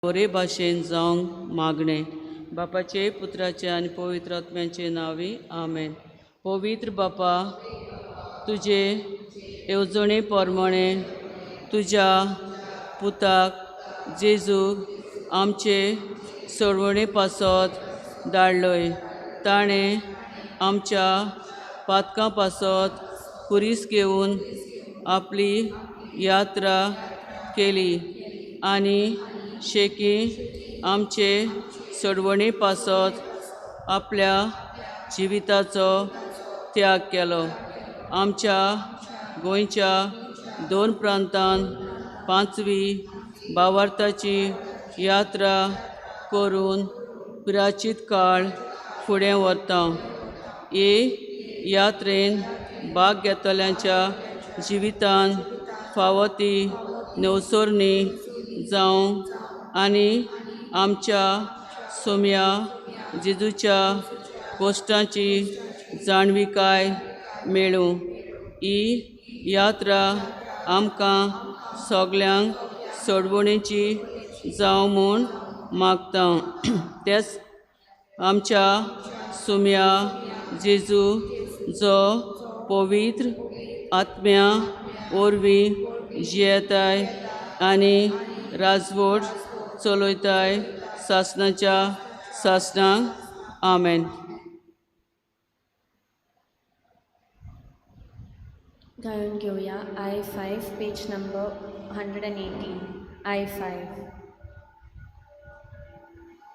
बरे भाशेन जावंक मागणें. बापाचे, पुत्राचे आनी पवित्र आत्म्याचे नांवी आमेन. पवित्र बापा, तुजे येवजणे प्रमाणे तुज्या पुताक जेजू आमचे सोडवणे पासत धाडलोय. ताणें आमच्या पातकां पासत खुरीस घेवन आपली यात्रा केली आनी शेकी आमचे सोडवणे पासत आपल्या जिविताचो त्याग केलो. आमच्या गोंयच्या दोन प्रांतान पांचवी भावार्थाची यात्रा करून प्राचीत काळ फुडें व्हरता. हे यात्रेन भाग घेतल्यांच्या जिवितान फावो ती नवसरणी जावं आनी आमच्या सोम्या जेजूच्या कोश्टांची जाणविकाय मेळूं. ही यात्रा आमकां सगल्यांक सोडवणेची जावं म्हूण मागता. तेच आमच्या सोम्या जेजू जो पवित्र आत्म्या वरवीं जियेताय आनी राजवट चलयताय सासणाच्या सासणाक. आमेन. गायन घेवया I 5, page number 118. I 5.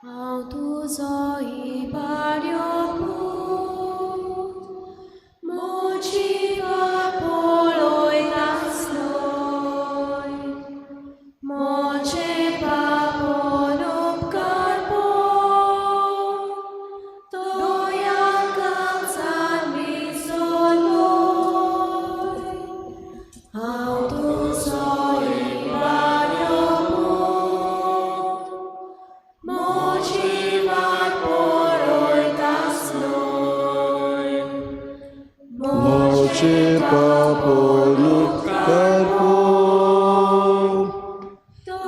हांव तुजो इबाड्यो पूत, म्हजी वाट पळयतासलोय, म्हजे पापन उपकार पळय, दया काळजान विसरलोय. हांव तुजो इबाड्यो पूत, म्हजी वाट पळयतासलोय, म्हजे पापन उपकार पळय,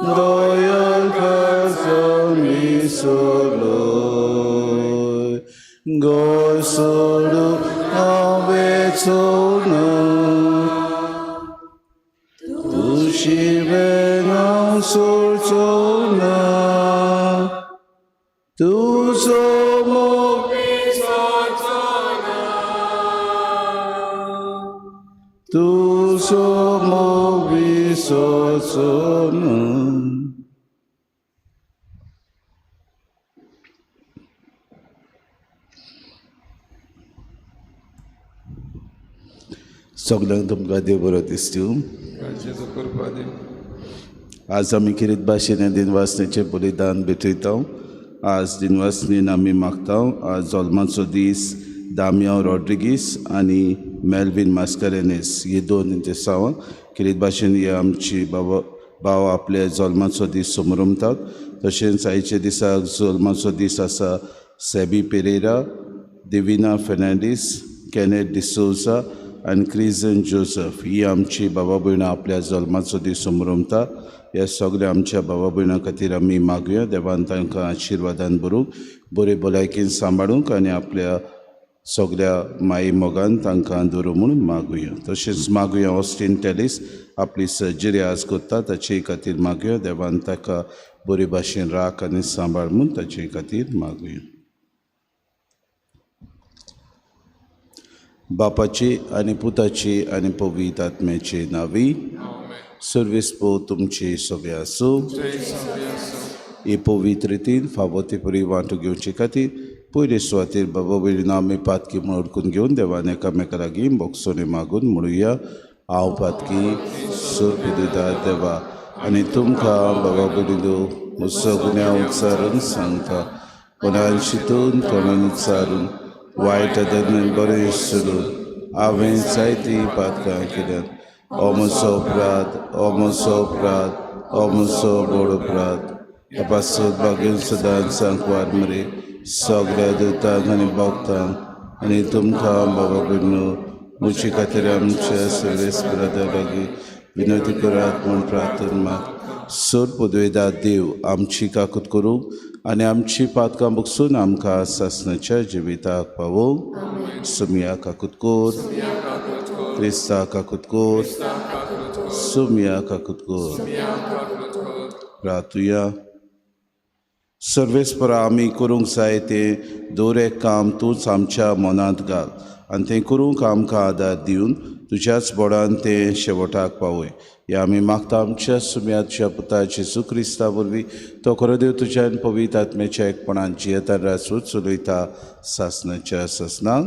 दया काळजान विसरलोय. गोंय सोडून हांव वचना, तुजी हांव सोडचो ना, तुजो मोग विसरचो ना, तुजो मोग विसरचो ना. सगल्यांक तुमकां देव बरो दिसतूं. राज्याचो कृपा दी. आज आमी खेरीत भाशेन दिनवासनेचें बलिदान भेटयता. आज दिनवासनेन आमी मागता. आज जल्माचो दीस दामियांव रॉड्रिगीस आनी मेल्वीन मास्करेनेस ही दोन दिसांव खेरीत भाशेन हे आमची बाबा भाव आपले जल्माचो दीस समरमतात. तशेंच आयच्या दिसाक जल्माचो दीस आसा सेबी पेरेरा, दिविना फेर्नांडीस, कॅनेट डिसोजा आनी क्रिजन जोसफ ही आमची बाबा भयणां आपल्या जल्माचो दीस समरमता. ह्या सगळ्या आमच्या बाबा भयणां खातीर आमी मागुया देवान तांकां आशिर्वादान भरूंक, बरे भलायकेन सांबाळूंक आनी आपल्या सगळ्या माई मोगान तांकां दवरूं म्हूण मागुया. तशेंच मागुया ऑस्टीन टेलीस आपली सर्जरी आज करता ताचे खातीर मागुया देवान ताका बरे भाशेन राख आनी सांबाळ म्हूण ताचे खातीर मागुया. बापाची आनी पुताची आनी पवित्र आत्म्याचे नांवी. सर्वीस पो तुमची सगळें आसूं. ही पवित्र रितीन फावो ते परी वांटो घेवचे खातीर पयले सुवातेर बाबा भयणीन आमी पातकी म्हूण ओडकून घेवन देवान एकामेका लागीं बोगसोने मागून म्हणुया. हांव पातकी सोपिदा देवा आनी तुमकां बाबा भयणीनो म्हजो गुन्यांव उच्चारून सांगता. कोणान शितून कोणान उच्चारून वायट आदरान बरें सोडून हांवें जायतीं पातकां केल्यात. ओ म्हजो अपराध, ओ म्हजो अपराध, ओ म्हजो व्हड अपराध. तपासत बागेन सदांच सांकवार मरे सगळ्या दुतांक आनी भक्तांक आनी तुमकां बाबा भयणीनो म्हजे खातीर आमच्या सर्वेस्परा लागीं विनवती करात म्हूण प्रार्थना माग. सोर पुदवेदा देव आमची काकूत करूं आनी आमची पातकां बगसून आमकां सासणाच्या जिविताक पावोवं. सुमिया काकूत कोर, क्रिस्ता काकूत कोर, सुमिया काकूत कोर. प्रातुया. सर्वेस्परा आमी करूंक जाय तें दर एक काम तूंच आमच्या मनांत घाल आनी तें करूंक आमकां आदार दिवन तुज्याच बोडान तें शेवटाक पावय. ह्या आमी मागता आमच्या सुम्या तुज्या पुता जेजू क्रिस्ता वरवीं, तो खरो देव तुज्या आनी पवित्र आत्म्याच्या एकपणान जियेता राजूच चलयता सासणाच्या सासणाक.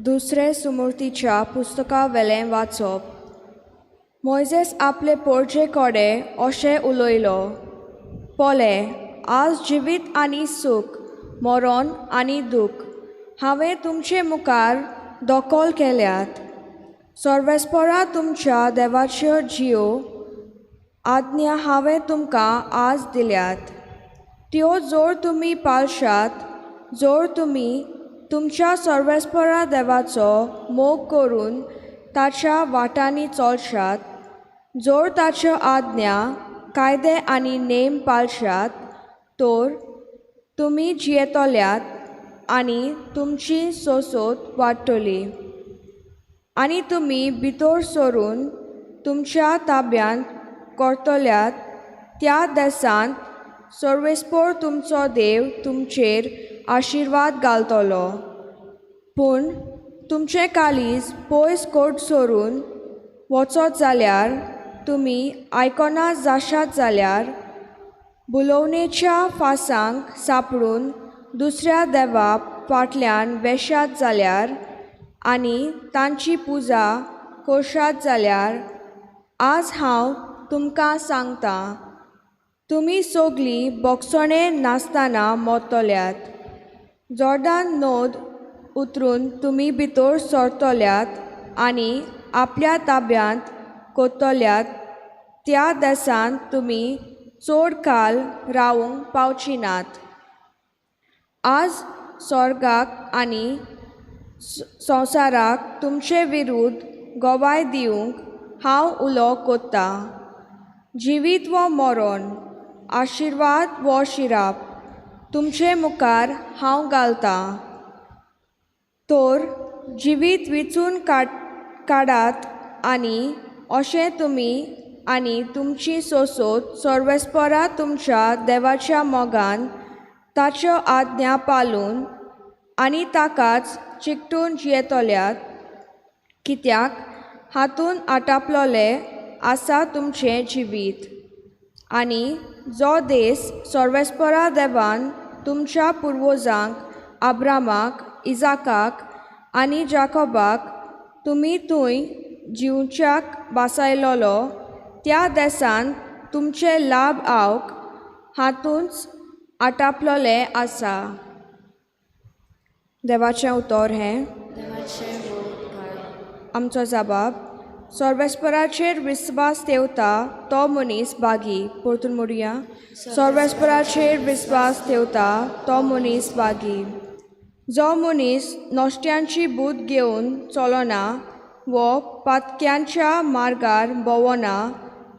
दुसरे सुमूर्तीच्या पुस्तका वेलें वाचप. मोयजेस आपले पोरजे कडेन अशें उलयलो, पोले आज जिवीत आनी सूख, मरण आनी दूख हांवें तुमचे मुखार दखल केल्यात. सर्वेस्परा तुमच्या देवाच्यो जियो आज्ञा हांवें तुमकां आज दिल्यात, त्यो जर तुमी पाळशात, जर तुमी तुमच्या सर्वेस्परा देवाचो मोग करून ताच्या वाटांनी चलशात, जर ताच्यो आज्ञा कायदे आनी नेम पाळशात, तर तुमी जियेतल्यात आनी तुमची सोंसोत वाडटली आनी तुमी भितर सरून तुमच्या ताब्यांत करतल्यात त्या देसांत सर्वेस्पर तुमचो देव तुमचेर आशिर्वाद घालतलो. पूण तुमचें काळीज पयस कोट सरून वचत जाल्यार, तुमी आयकना जाशात जाल्यार, बुलोवणेच्या फासांक सांपडून दुसऱ्या देवा फाटल्यान वेशात जाल्यार आनी तांची पुजा करशात जाल्यार, आज हांव तुमकां सांगता, तुमी सगळीं बोगसणें नासतना मरतल्यात. जॉर्डन नद उतरून तुमी भितर सरतल्यात आनी आपल्या ताब्यांत करतल्यात त्या देसांत तुमी चड काळ रावूंक पावची नात. आज स्वर्गाक आनी संवसाराक तुमचे विरुद्ध गवाय दिवंक हांव उलो कोत्तां. जिवीत वो मरण, आशिर्वाद वो शिराप तुमचे मुखार हांव घालतां. तर जिवीत विचून काडात आनी अशें तुमी आनी तुमची सोंसोत सर्वेस्परा तुमच्या देवाच्या मोगान ताच्यो आज्ञा पाळून आनी ताकाच चिकटून जियेतल्यात, कित्याक हातूंत आटापलोलें आसा तुमचें जिवीत. आनी जो देस सर्वेस्परा देवान तुमच्या पुर्वजांक आब्रामाक, इजाकाक आनी जाकोबाक तुमी थंय जिवच्याक बासायलोलो त्या देसांत तुमचे लाभ आवक हातूंच आटापलोलें आसा. देवाचें उतर हें. आमचो जबाब. सर्वेस्पराचेर विस्वास ठेवता तो मनीस भागी. परतून म्हणुया, सर्वेस्पराचेर विस्वास ठेवता तो मनीस भागी. जो मनीस नश्ट्यांची बूद घेवन चलना वो पातक्यांच्या मार्गार भोंवना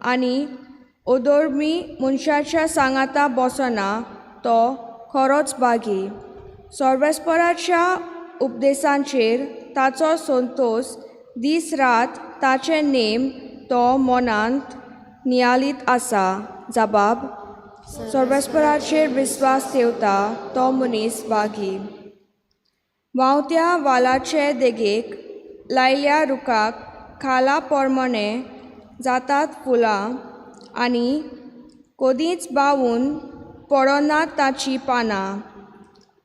आनी अधर्मी मनशाच्या सांगाता बसना तो खरोच भागी. सर्वेस्पराच्या उपदेसांचेर ताचो संतोस, दीस रात ताचे नेम तो मनांत नियालीत आसा. जबाब. सर्वेस्पराचेर विस्वास ठेवता तो मनीस भागी. व्हांवत्या वालाचे देगेक लायल्या रुखाक खाला पोरमणे जातात फुलां आनी कदींच बावून पडनात ताचीं पानां.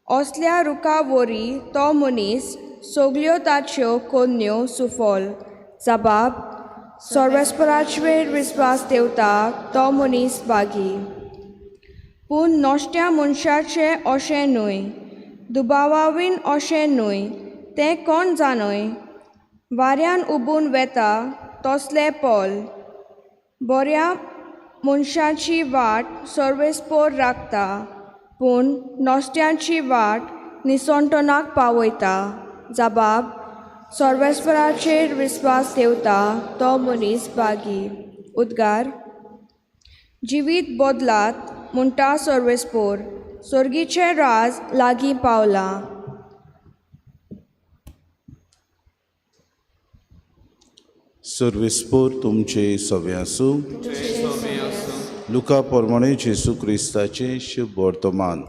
असल्या रुखा वरी तो मनीस सगल्यो ताच्यो कोन्न्यो सुफल. जबाब. सर्वेस्पराचेर विस्वास ठेवता तो मनीस भागी. पूण नश्ट्या मनशाचें अशें न्हय, दुबावावीन अशें न्हय, तें कोण जाणय, वाऱ्यान उबून वेता तसलें पोल. बऱ्या मनशाची वाट सर्वेस्पोर राखता, पूण नोस्ट्यांची वाट निसोंटणाक पावयता. जबाब सर्वेस्पराचेर विस्वास ठेवता तो मनीस बागी. उद्गार जिवीत बदलात म्हणटा सर्वेस्पोर, सोर्गीचें राज लागीं पावलां. सर्वेस्पोर तुमचे सवे आसूं. लुका प्रमाणे जेजू क्रिस्ताचें शुभ वर्तमान.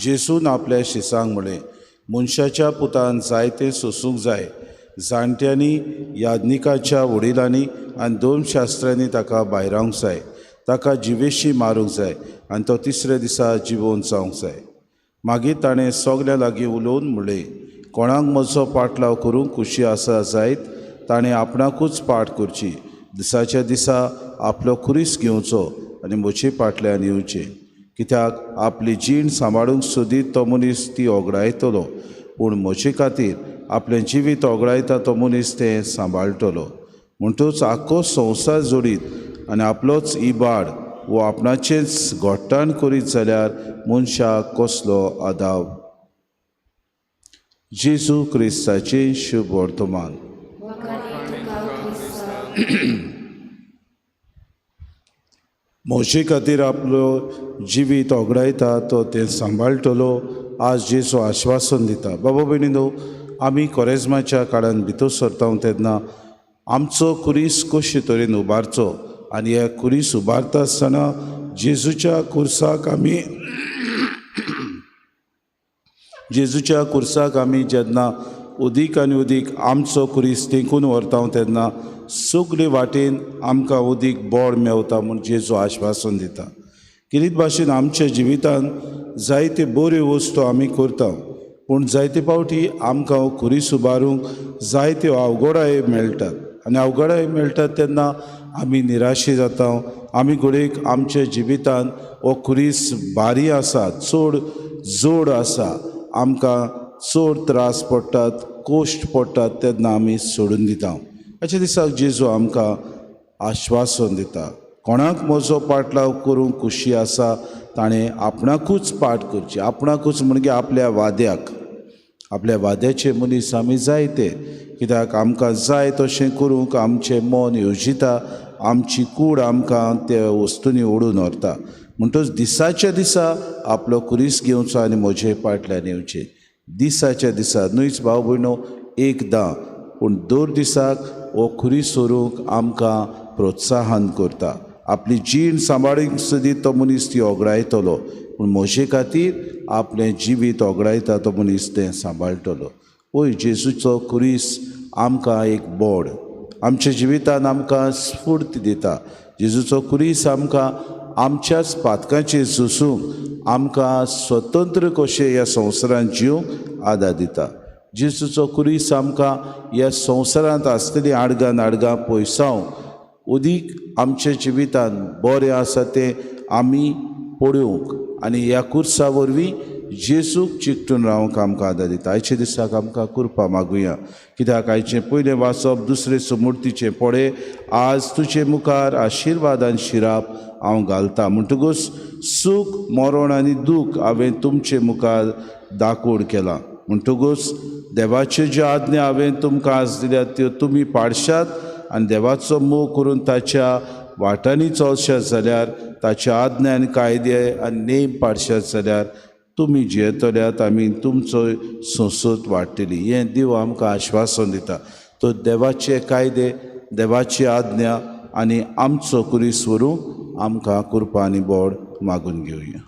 जेजून आपल्या शिसांक म्हळें, मनशाच्या पुतान जायतें सोसूंक जाय. जाणट्यांनी, याज्ञिकाच्या वडिलांनी आनी धर्मशास्त्र्यांनी ताका भायरावंक जाय, ताका जिवेशी मारूंक जाय आनी तो तिसऱ्या दिसा जिवोवन जावंक जाय. मागीर ताणें सगल्या लागीं उलोवन म्हणलें, कोणाक म्हजो पाटलाव करूंक खुशी आसा जायत ताणें आपणाकूच पाठ करची, दिसाच्या दिसा आपलो खुरीस घेवचो आनी म्हजे पाटल्यान येवचें. कित्याक आपली जीण सांबाळूंक सोदीत तो मनीस ती ओगडायतलो, पूण म्हजे खातीर आपलें जिवीत ओगडायता तो मनीस तें सांबाळटलो. म्हणटूच आख्खो संवसार जोडीत आनी आपलोच इबाड वो आपणाचेंच घोट्टाण करीत जाल्यार मनशाक कसलो आदाव. जेजू क्रिस्ताचें शुभ वर्तमान. म्हजे खातीर आपलो जिवीत ओगडायता तो तें सांबाळटलो, आज जेजू आश्वासन दिता. बाबा भयणीनो, आमी कोरेज्माच्या काळान भितर सरता तेन्ना आमचो खुरीस कशे तरेन उबारचो आनी ह्या खुरीस उबारता आसतना जेजूच्या खुर्साक आमी जेजूच्या खुर्साक आमी जेन्ना उदीक आनी उदीक आमचो खुरीस तेंकून व्हरता तेन्ना सगळे वाटेन आमकां उदीक बळ मेवता म्हूण जेजू आश्वासन दिता. किरीत भाशेन आमच्या जिवितान जायते बऱ्यो वस्तू आमी करता, पूण जायते फावटी आमकां खुरीस उबारूंक जायत्यो अवघडाय मेळटात आनी अवघडाय मेळटात तेन्ना आमी निराशी जाता. आमी घडयेक आमच्या जिवितान हो खुरीस भारी आसा, चड जोड आसा, आमकां चड त्रास पडटात, कोश्ट पडटात तेन्ना आमी सोडून दिता. अशे दिसाक जेजू आमकां आश्वासन दिता, कोणाक म्हजो पाटलाव करूंक खुशी आसा ताणें आपणाकूच पाठ करची. आपणाकूच म्हणजे आपल्या वाद्याक, आपल्या वाद्याचे मनीस आमी जायते, कित्याक आमकां जाय तशें करूंक आमचें मन येवजिता, आमची कूड आमकां त्या वस्तूंनी ओडून व्हरता. म्हणटच दिसाच्या दिसा आपलो खुरीस घेवचो आनी म्हजे पाटल्यान येवचें. दिसाच्या दिसा न्हयच भाव भयणो, एकदां पूण दर दिसाक हो खुरीस व्हरूंक आमकां प्रोत्साहन करता. आपली जीण सांबाळूंक सोदीत तो मनीस ती ओगडायतलो, पूण म्हजे खातीर आपलें जिवीत ओगडायता तो मनीस तें सांबाळटलो. वय जेजूचो खुरीस आमकां एक बोड, आमच्या जिवितान आमकां स्फूर्त दिता. जेजूचो खुरीस आमकां आमच्याच पातकांचेर सोसूंक, आमकां स्वतंत्र कशें ह्या संवसारांत जिवंक आदार दिता. जेजूचो खुरीस आमकां ह्या संवसारांत आसतलीं आडगां नाडगां पयसावंक, उदीक आमच्या जिवितान बरें आसा तें आमी पळोवंक आनी ह्या खुर्सा वरवीं जेजूक चिकटून रावंक आमकां आदार दिता. आयच्या दिसाक आमकां कृपा मागुया, कित्याक आयचें पयलें वाचप दुसरें सुमूर्तीचें पडे आज तुजे मुखार आशिर्वादान शिराप हांव घालता. म्हणटकूच सूख मरण आनी दूख हांवें तुमचे मुखार दाखोड केलां. म्हणटकूच देवाच्यो ज्यो आज्ञा हांवें तुमकां आज दिल्यात त्यो तुमी पाडशात आनी देवाचो मोग करून ताच्या वाटांनी चलशात जाल्यार, ताच्या आज्ञा आनी कायदे आनी नेम पाडशात जाल्यार तुमी जियेतल्यात, आमी तुमचो संसद वाडटली. हें देव आमकां आश्वासन दिता. तो देवाचे कायदे, देवाची आज्ञा आनी आमचो खुरीस व्हरूंक आमकां कृपा आनी बोड मागून घेवया.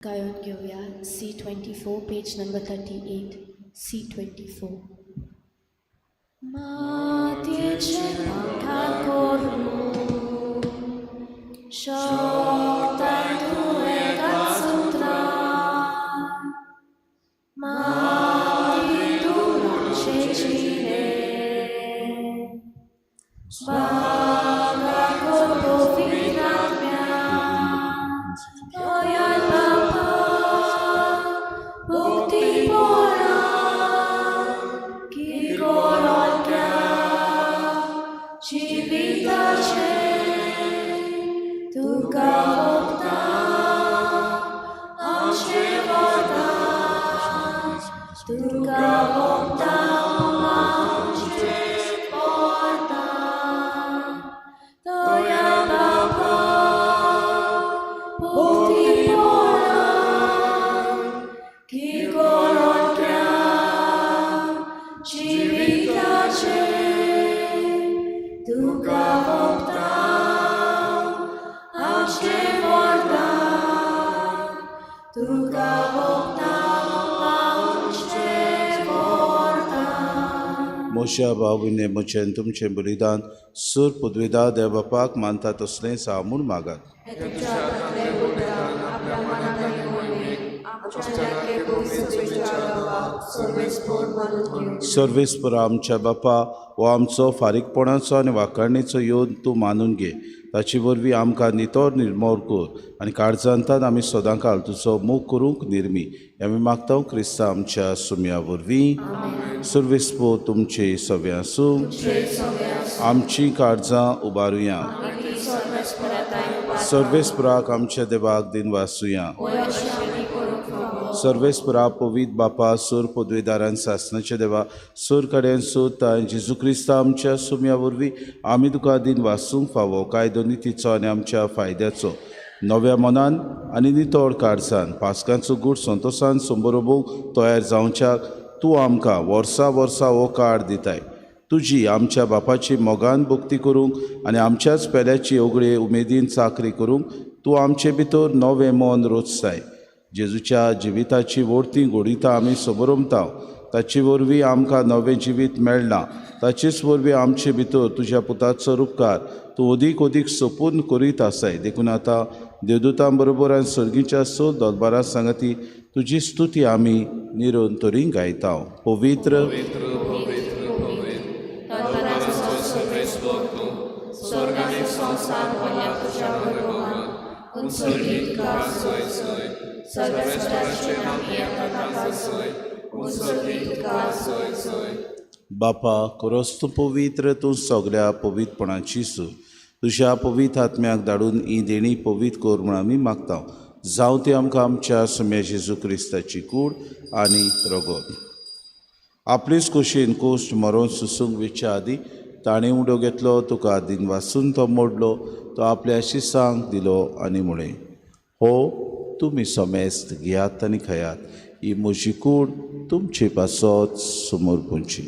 गायन घेवया C24, page number 38. C24. मातयेचे पांखां करूं शकताय तुवें सुत्रां, माती तुजें जिणें. पावचें वरदान, तुका भोगता पावचें वरदान. मोशा भाव म्हजें तुमचें बलिदान सूर पदवेदा देव बापाक मानता तसलें हांव म्हूण मागात. हें तुमच्या हातांतलें बलिदान आपल्या मनाक आनी मोहिमेक आमच्या सारके पवित्र शुभेच्छा देवाक सर्वेस्पर मानून घेवं. सर्वेस्पर आमच्या बापा, हो आमचो फारीकपणाचो आनी वाखाणीचो येवन तूं मानून घे. ताचे वरवीं आमकां नितळ निर्मोर कर आनी काळजांतान आमी सदां काल तुजो मोग करूंक निर्मी. आमी मागता क्रिस्ता आमच्या सुम्या वरवीं. सर्वेस्पर तुमचे सगळें आसूं. आमची काळजां उबारुया. सर्वेस्पराक आमच्या देवाक दिन वासुया. सर्वेस्परा पवित्र बापा, सूर पदवेदारान सासनाच्या देवा, सूर कडेन सोदता जेजू क्रिस्ता आमच्या सुम्या वरवीं आमी तुका दिन वासूंक फावो कायदो नितीचो आनी आमच्या फायद्याचो नव्या मनान आनी नितळ काळजान पास्कांचो गूट संतोशान समरोबोवंक तयार जावच्याक तूं आमकां वर्सा वर्सा हो काळ दिताय. तुजी आमच्या बापाची मोगान भक्ती करूंक आनी आमच्याच पेल्याची उगडे उमेदीन चाकरी करूंक तूं आमचे भितर नवें मन रोचताय. जेजूच्या जिविताची वोडती घोडिता आमी समरमता. ताचे वरवीं आमकां नवें जिवीत मेळना. ताचेच वरवीं आमचे भितर तुज्या पुताचो उपकार तूं अदीक अदीक सोपून करीत आसाय. देखून आतां देवदूतां बरोबर आनी सर्गीच्या स दरबारा सांगाती तुजी स्तुती आमी निरंतरी गायता. पवित्र बापा, खरोच तूं पवित्र, तूं सगळ्या पवित्रपणाची सूर. तुज्या पवित्र आत्म्याक धाडून ही देणी पवित्र कर म्हूण आमी मागता. जावं ती आमकां आमच्या सुम्या जेजू क्रिस्ताची कूड आनी रगत. आपलेच कुशीन कोश्ट मरोन सुसूंक वेच्या आदीं ताणें उडो घेतलो, तुका दिन वासून तो मोडलो, तो आपल्या शिसांक दिलो आनी म्हळें, हो तुमी समेस्त घेयात आनी खायात, ही म्हजी कूड तुमचे पासत समर्पूंची.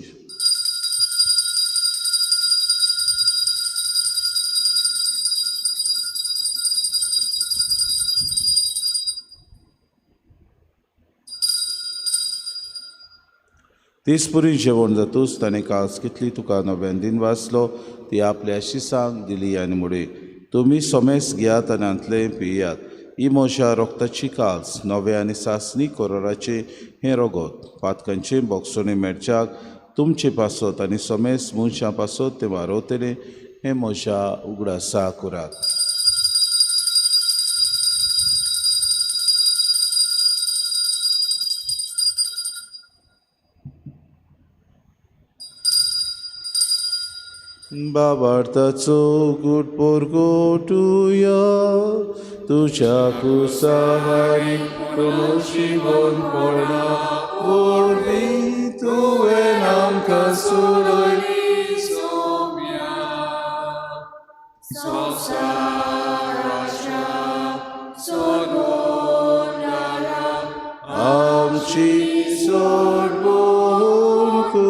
तेच पुरी जेवण जातूच ताणें कास घेतली, तुका नव्यान दिन वाचलो, ती आपल्या शिसांक दिली आनी म्हळें, तुमी समेस्त घेयात आनी हांतलें पियात, ही म्हज्या रोगताची काल्स नव्या आनी सासणी कोरोराचें हें रगत पातकांचें बोगसणें मेळच्याक तुमचे पासत आनी समेस्त मनशां पासत तें वारवतलें. हें म्हज्या उगडासा करात. बाबार्थाचो गुट पोरगोटुया तुज्या कुसाहारी पुनर्जीवन पडना वरवीं तुवें आमकां सोडयली सोम्या संवसाराच्या सोडवणारा आमची सोडवण कर.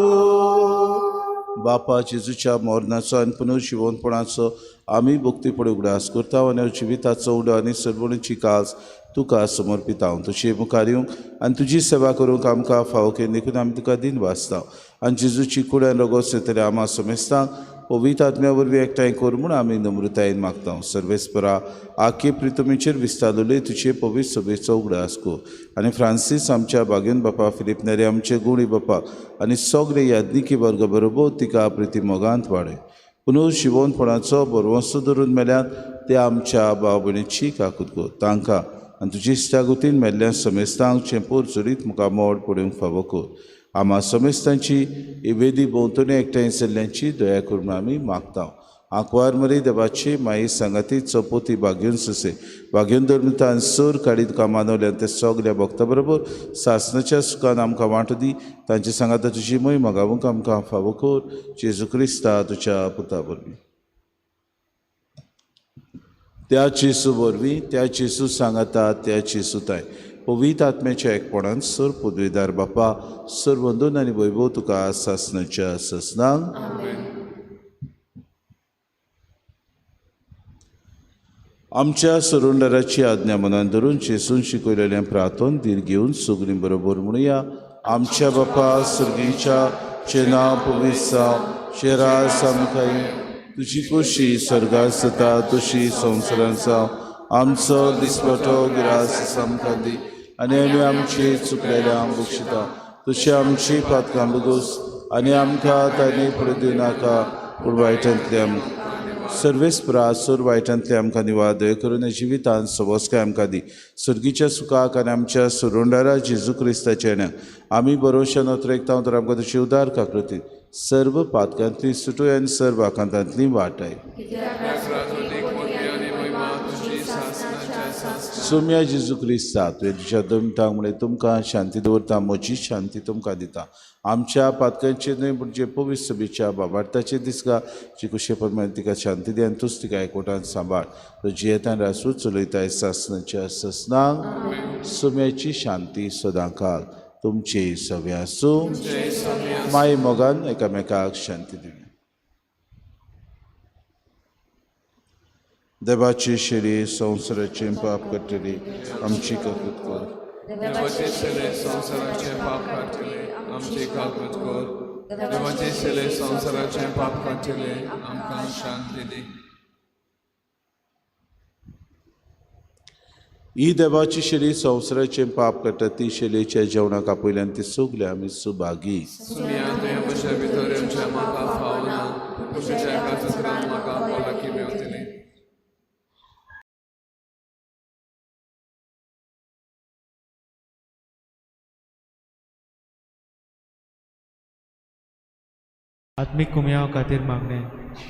बापा, जेजूच्या मरणाचो आनी पुनर्जिवनपणाचो आमी भक्तीपणी उगडास करता आनी जिविताचो उडो आनी सरवणीची काज तुका समर्पिता. तुजे मुखार येवंक आनी तुजी सेवा करूंक आमकां फावो केली देखून आमी तुका दिन वाचता. आनी जेजूची कूड आनी रगत येतले आमा समेस्तांक पवित्र आत्म्या वरवीं एकठांय कर म्हूण आमी नम्रतायेन मागता. सर्वेस्परा, आखे प्रितमीचेर विस्तारलेले तुजे पवित्र सभेचो उगडास कर आनी फ्रांसीस आमच्या बागेन बापा, फिलीप नेरी आमचे गुणी बापा आनी सगळे याज्ञिकी वर्ग बरोबर तिका प्रिती मोगांत वाडय. पुनर्जिवनपणाचो बरवंसो धरून मेल्यात ते आमच्या भाव भयणीची काकूत कर. तांकां आनी तुजी इश्टागतीन मेल्ल्या समेस्तांक चेंपूर चरीत मुखार मोड पडूंक फावो कर. आमा समेस्तांची वेदी भोंवतणी एकठांय जाल्ल्यांची दया करून आमी मागता. आंकवार मरी देवाची माई सांगाती चपोती बागेवन ससे बागेवन धर्मतान सर काडीत तुका मानवल्यान ते सगल्या भक्ता बरोबर सासनाच्या सुखान आमकां वांटो दी. तांचे सांगाता तुजी मोय मागावंक आमकां फावो कर. जेजू क्रिस्ता तुज्या पुता वरवीं. त्या जेजू वरवीं, त्या जेजू सांगाता, त्या जेजू ताय पवित्र आत्म्याच्या एकपणान सर पदवीदार बापा, सर वंदून आनी वैभव तुका सासनाच्या सासनाक. आमच्या सरुंडराची आज्ञा मनान धरून जेसून शिकयलेलें प्रार्थन धीर घेवन सगळीं बरोबर म्हणुया. आमच्या बापा सर्गीच्या चे नांव पवित्र जावं, चे राज आमकां येवं, तुजी खोशी स्वर्गात जाता तशी संवसारांत जावं. आमचो दिसपटो गिरास आमकां दी आनी आमी आमची चुकलेल्या बक्षिता तशी आमची पातकां बगोस आनी आमकां तांणी फुडें दिवनाका पूण वायटांतले आमकां सर्वेस्परा सोर वायटांतले आमकां निवार दया करून जिवितांत सोबसकाय आमकां दी. सर्गीच्या सुखाक आनी आमच्या सुरुंडारा जेजू क्रिस्ताच्या येण्याक आमी बरोवच्या नोतरेकता तर आमकां तुजी उदार काकृती सर्व पातकांतली सुटूय आनी सर्व आकांतांतली वाटाय. सोम्या जेजू क्रिस्ता तुवें तुज्या दमतांक म्हळें तुमकां शांती दवरता, म्हजी शांती तुमकां दिता. आमच्या पातकांचे न्हय पूण जे पवित्र सभेच्या बाबार्थाचे दिसका जी कुशे प्रमाणे तिका शांती दी आनी तूच तिका एकवटान सांबाळ. तो जियेतान रासू चलयताय सासनाच्या ससनांक. सोम्याची शांती सदांकाल तुमचे सगळे आसूं. माय मोगान एकामेकाक शांती दिवया. देवाची शेरी संवसाराचें पाप काडटली आमची काकूत कर. देवाचे शेले संवसाराचें पाप काडटले आमची काकूत कर. देवाचे शेले संवसाराचें पाप काडटले आमकां शांती दी. ही देवाची शेली संवसाराचें पाप काडटा ती शेलेच्या जेवणाक आपयल्यान ती सगळे आमी सुभागी. सुमिया तुवें म्हज्या भितर येवचें म्हाका फावना, तुज्या एका सत्रान म्हाका भलायकी मेवतली. आत्मीक कुमयाव खातीर मागणें.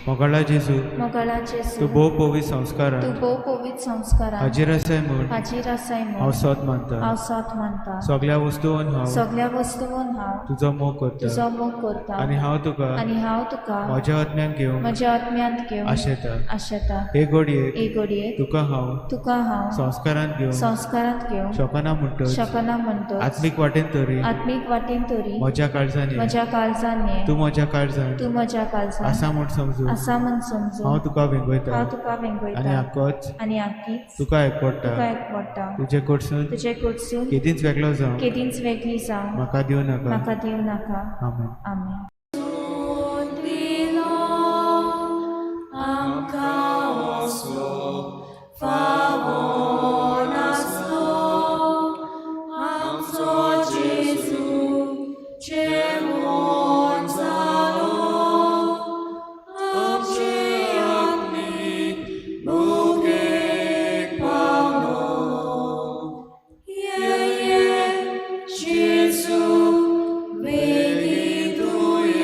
मोगाळा जेजू, मोगाळा जेजू, तूं भोव पवित्र संस्कारान तूं भोव पवित्र संस्कारान हाजीर आसाय म्हूण हाजीर आसाय हांव म्हूण सोद मानता. हांव सोद मानता. सगळ्या वस्तून हांव सगळ्या वस्तून हांव तुजो मोग करता तुजो मोग करता आनी हांव तुका आनी हांव तुका म्हज्या आत्म्यान घेवंक म्हज्या आत्म्यांत घेवन आशेता. आशेता. हे घडयेक हे घडयेक तुका हांव तुका हांव संस्कारांत घेवंक संस्कारांत घेवंक शकना म्हणटच शकना म्हणटच आत्मीक वाटेन तरी आत्मीक वाटेन तरी म्हज्या काळजान ये. म्हज्या काळजान ये. तूं म्हज्या काळजान तूं म्हज्या काळजान आसा म्हूण समजून आसा म्हूण समजून हांव तुका वेंगयता हांव तुका आनी वेंगयता आकोच आनी आकीच तुका एकवडटा. तुका एकवडटा. तुजे कडसून तुजे कडसून केदींच वेगळो जावं केदींच वेगळी जावं म्हाका दिवं नाका. म्हाका दिवं नाका. आमेन. आमेन. Gesù, vedi tu.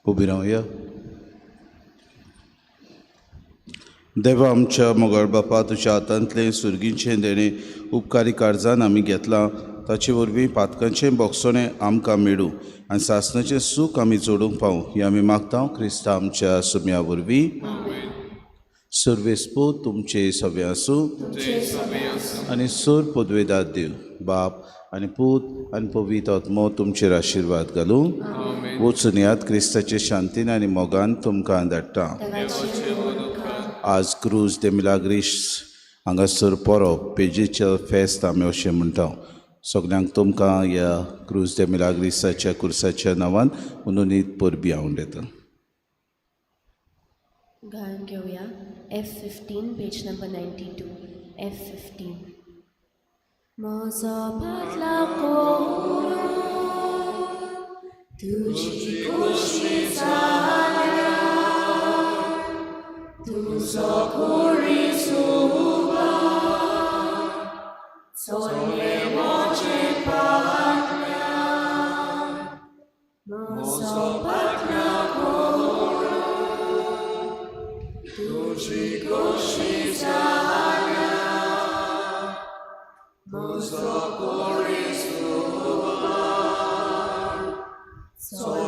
उबी रावया. देवा आमच्या मोगाळ बापा, तुज्या हातांतलें सुर्गींचें देणें उपकारी कार्जान आमी घेतलां, ताचे वरवीं पातकांचें बोगसणें आमकां मेळूं आनी सासणाचें सूख आमी जोडूंक पावूं, हें आमी मागता क्रिस्ता आमच्या सुम्या वरवीं. सर्वेस्पो तुमचे सगळे आसूं आनी सोर पदवेदार देव बाप आनी पूत आनी पवित्र आत्मो तुमचेर आशिर्वाद घालूं. वचून यात, क्रिस्ताचे शांतीन आनी मोगान तुमकां धाडटा. आज क्रूज दे मिलाग्रीश हांगासर परब पेजेचें फेस्त आमी अशें म्हणटा. सगल्यांक तुमकां ह्या क्रूज दे मिलाग्रिसाच्या कुर्साच्या नांवान उनोनीत परबी हांव दिता. गान घेवया F15, page number 92, F15. म्हजो पाटला करून तुजी खोशी जाल्या, तुजो खुरीस चोरले म्हजे फाटल्यान. म्हजो पाटला करून तुजी खोशी जाल्या, म्हजो खुरीस चोरले.